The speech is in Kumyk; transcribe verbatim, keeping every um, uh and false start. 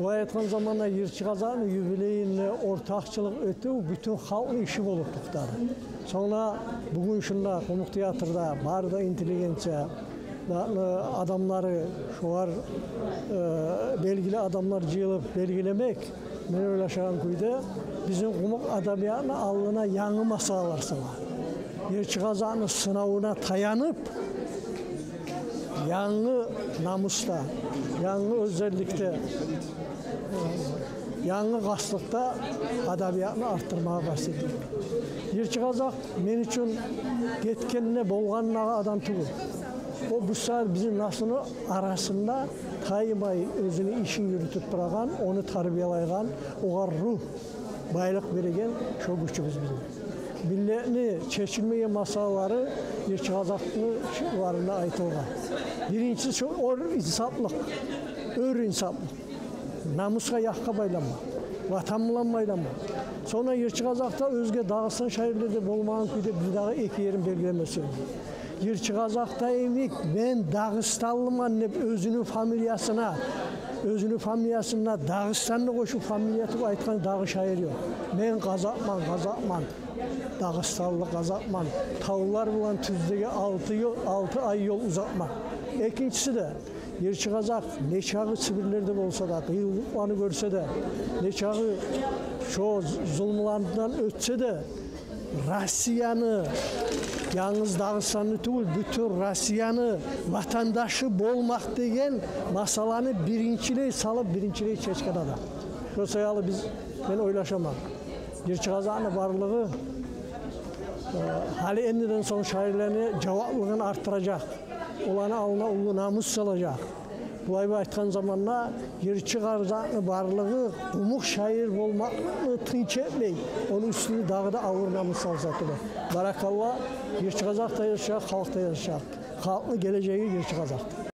Булай айтгъан заманда Йырчы Къазакъны юбилейине ортакъчылыкъ этив бютюн халкъны иши болуп токътады. Сонг да бугюн шунда Къумукъ театрда бары да интеллигенция, да, э, адамлары, шолар, э, белгили адамлар жыйылып белгилемек, мен ойлашагъан кюйде, бизин къумукъ адабиятны алдына янгы масъалалар сала. Йырчы Къазакъны сынавуна таянып, янгы намусда, янгы оьзелликде, янгы къастлыкъда адабиятны артдырмагъа къаст этейик. Йырчы Къазакъ мен учун гетгенде болгъандагъы адам тюгюл. О бу сагьат бизин наслуну арасында таймай оьзюню ишин юрютюп турагъан, ону тарбиялайгъан, огъар ругь, байлыкъ береген шо гючюбюз бизин. Миллетни чечилмеген масъалалары Йырчы Къазакъны шиъруларында айтылгъан. Биринчиси шо оьр инсаплыкъ, оьр инсаплыкъ. Намусгъа, якъгъа байланма, ватан булан байланма. Сонг да Йырчы Къазакъда оьзге Дагъыстан шаирлерде болмагъан кюйде бир дагъы эки ерин белгилеме сюемен. Йырчы Къазакъда йимик «мен дагъыстанлыман» деп оьзюню фамилиясына, оьзюню фамилиясына «Дагъыстанны» къошуп фамилия этип айтгъан дагъы шаир ёкъ. «Мен къазакъман, къазакъман, дагъыстанлы къазакъман. Тавлар булан тюздеги алты ёл, алты ай ёл узакъман». Экинчиси де, Йырчы Къазакъ нечакъы Сибирлерде болса да, къыйынлыкъланы гёрсе де, нечакъы шо зулмулардан оьтсе де, Россияны, янгыз Дагъыстанны тюгюл, бютюн Россияны ватандашы болмакъ деген масъаланы биринчилей салып, биринчилей чечген адам. Шо саялы биз, мен ойлашаман, Йырчы Къазакъны барлыгъы, э, гьали эндиден сонг шаирлени жаваплыгъын артдыражакъ, оланы алдына уллу намус салажакъ. Булай бир айтгъан заманда, Йырчы Къазакъны барлыгъы къумукъ шаир болмакълыкъны тынч этмей, ону уьстюне дагъы да авур намус салса тюгюл. Баракалла, Йырчы Къазакъ да язышакъ, халкъ да язышакъ. Халкъны гележеги Йырчы Къазакъ.